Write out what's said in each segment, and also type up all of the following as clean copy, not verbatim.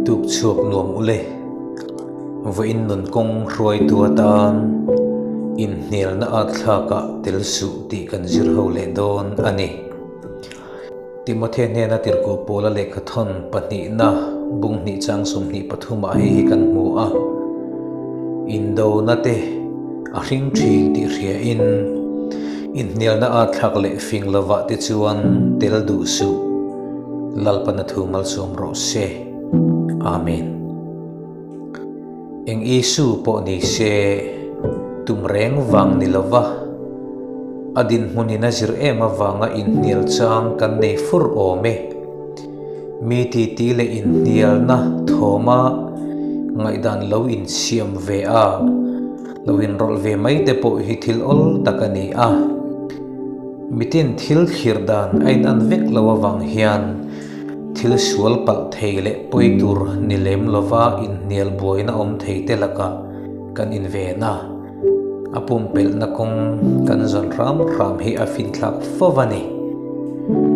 Tuk chhuak nuam ule. Vawiin nun kawng hruaitu atan inhnialna at thlakah tel suh tih kan zir ho leh dawn a ni. Timothea hnena tirhkoh Paula lehkhathawn pahnihna bung hnih chang 23 ah hei hi kan hmu a, Indona te a hring thin tih hriain inhnialna at thlak leh fing lovah te chuan tel duh suh. Lalpana thu malsawm rawh se. Amen. Eng Isu pawh ni se, tum reng vang ni lova, a dinhmunin a zir em avanga inhnial chang kan nei fur awm e. Mi titi leh inhnialna thawma ngaihdan lo insiam ve a, lo inrawlh ve mai te pawh hi thil awl tak a ni a. Mitin thil thlir dan a inan vek lo avang hian thil sual palh thei leh pawi tur ni lem lova inhnial buaina awm thei te lakah kan inven a, a pumpelhna kawng kan zawn hram hram hi a finthlak fo a ni.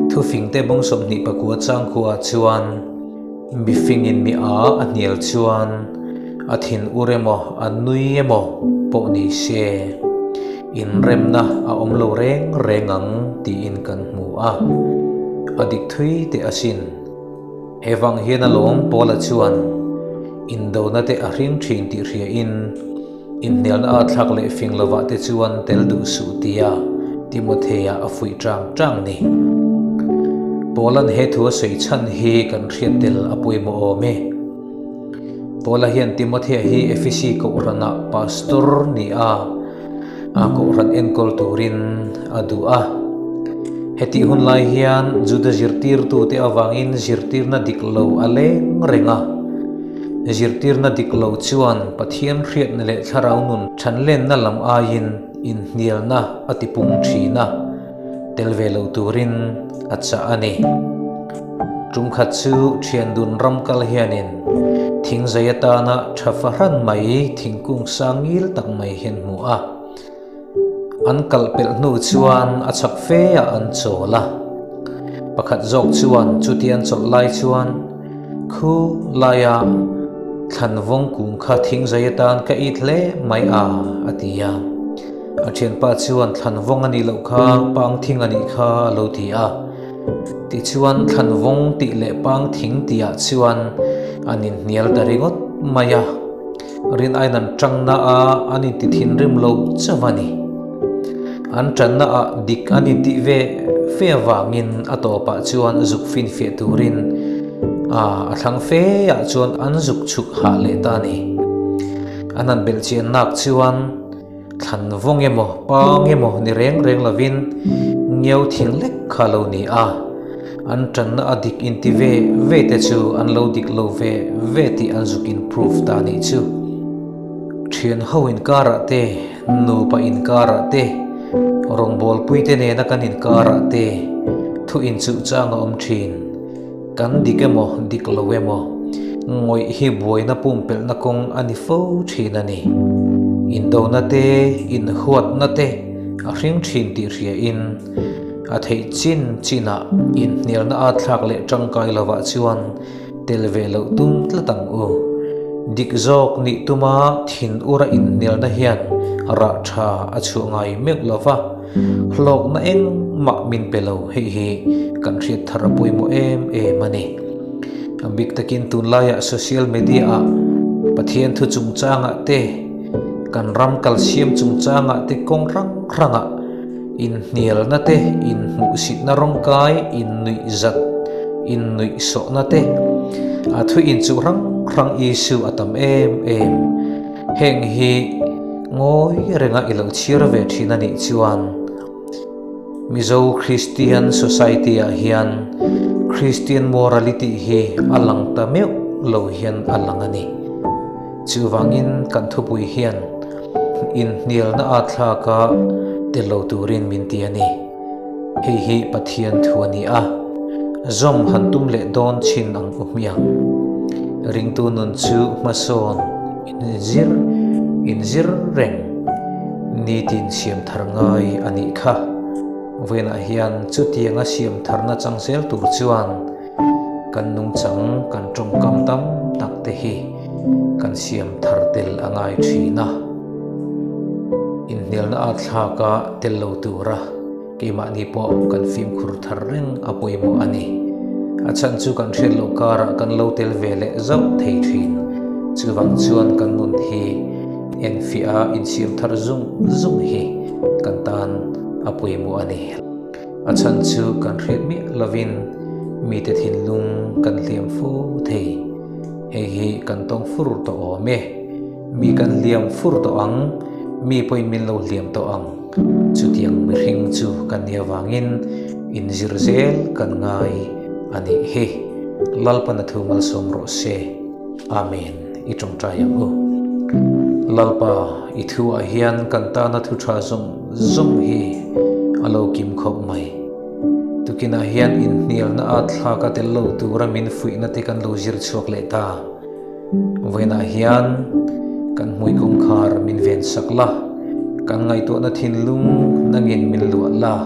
Thufingte bawng 29 changkhuaah chuan. Mifingin mi a a hnial chuan a thin ur emaw a nui emaw pawh ni se, inremna a awm lo reng reng ang tiin kan hmu a, a dik thui teh asin. He vang hian alawm Paula chuan indona te a hring thin tih hriain, Inhnialna a thlak leh fing lovah te chuan tel duh suh tia Timothea a fuih ṭang ṭang ni. Paula'n he thu a sawi chhan hi kan hriat tel a pawimawh awm e. Paula hian Timothea hi Efesi kohhranah pastor ni a, a kohhran enkawl turin a duh a. Hetih hun lai hian Juda zirtirtute avangin zirtirna dik lo a leng reng a. Zirtirna dik lo chuan Pathian hriatna leh thlarau nun thanlenna lam aiin inhnialna a tipung thin a, tel ve lo turin a chah a ni. Tumkhat chu thiandun ram kal hianin thingzai atana tha fahran mai thingkung sang ngil tak mai hian hmu a. An kal pelh hnu chuan a chhak fe ah an chawl a. Pakhat zawk chuan chuti an chawlh lai chuan khu laia thlan vawng kung kha thingzai atan ka it hle mai a, a ti a. A thianpa chuan thlan vawng a nih loh kha pang thing a nih kha a lo ti a. Tichuan thlan vawng tih leh pang thing tihah chuan an inhnial ta ringawt mai a. Rin aiin an tangna a an inti thinrim lo chauh a ni. An tanna ah dik an intih ve fe avangin a tawpah chuan zuk finfiah turin a a thlang fe ah chuan an zuk chhuk hah leh ta a ni. An han belh chian nak chuan thlan vawng emaw pang emaw ni reng reng lovin ngiau thing lek kha lo ni a. An tanna a dik inti ve ve te chu an lo dik lo ve ve tih an zuk in proof ta nih chu. Thian ho inkarah te, nupa inkarah te, rawngbawlpui te nena kan inkarah te thu inchuh chang a awm thin. Kan dik emaw dik lo emaw ngawih hi buaina pumpelhna kawng a ni fo thin a ni. Indona te, inhuatna te a hring thin tih hriain, A theih chin chinah inhnialna a thlak leh tangkai lovah chuan tel ve loh tum tlat ang u. Dik zawk nih tuma thin ura inhnialna hian rah tha a chhuah ngai meuh lo va, hlawkna engmah min pe lo hei hi kan hriat thar a pawimawh em em a ni. A bik takin tunlaiah social media-ah Pathian thu chungchangah te, kan ram kalsiam chungchangah te kawng hrang hrangah, Inhnialna te, inhmuhsitna rawngkai, innuihzat, innuihsawhna te, a thu inchuh hrang hrang issue a tam em em. Heng hi ngawi renga i lo chhiar ve thin a nih chuan Mizo Christian Society-ah hian Christian morality hi a lang ta meuh lo hian a lang a ni. Chuvangin kan thupui hian inhnialna a thlak a tel lo turin min ti a ni. Hei hi Pathian thu a ni a, zawm han tum leh dawn chin ang u hmiang. Ringtu nun chu hmasawn inzir inzir reng nitin siam thar ngai a nih kha. Vawiinah hian chutianga siam tharna chang zel tur chuan. Kan nungchang, kan tawngkam tam tak te hi kan siam thar tel a ngai thin a. Inhnialna a thlak a tel lo tura keimahni pawh kan fimkhur thar reng a pawimawh a ni. A chhan chu kan hriat loh karah kan lo tel ve leh zauh thei thin. Chuvang chuan kan nun hi enfiah a insiam thar zung zung hi kan tan a pawimawh a ni. A chhan chu kan hriat miah lovin mite thinlung kan hliam fo thei. Hei hi kan tawng fur tawh awm e. Mi kan hliam fur tawh ang, mi pawhin min lo hliam tawh ang. Chutiang mihring chu kan nih avangin inzir zel kan ngai a nih hi. Lalpan a thu malsawm rawh se. Amen. I tawngtai ang u. Lalpa, i thu ah hian kan tana thu tha zawng zawng hi a lo kim khawp mai. Tukinah hian inhnialna a thlak a tel lo tura min fuihna te kan lo zir chhuak leh ta. Vawiinah hian kan hmui kawngkhar min ven sak la, kan ngaihtuahna thinlung nangin min luah la,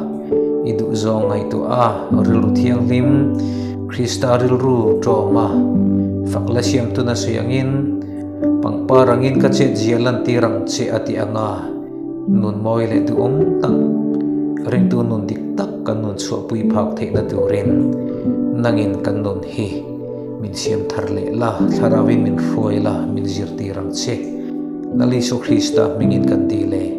i duhzawng ngaihtuah a rilru thianghlim, Krista rilru ṭawm a, fak la siamtun a sawi angin, pangpar angin ka chetzia lantir ang che a ti ang a, nun mawi leh duhawm tak, ringtu nun dik tak kan nun chhuahpui phak theihna turin nangin kan nun hi min siam thar leh la, thlarauin min hruai la, min zirtir ang che. Lal Isu Krista hmingin kan dil e.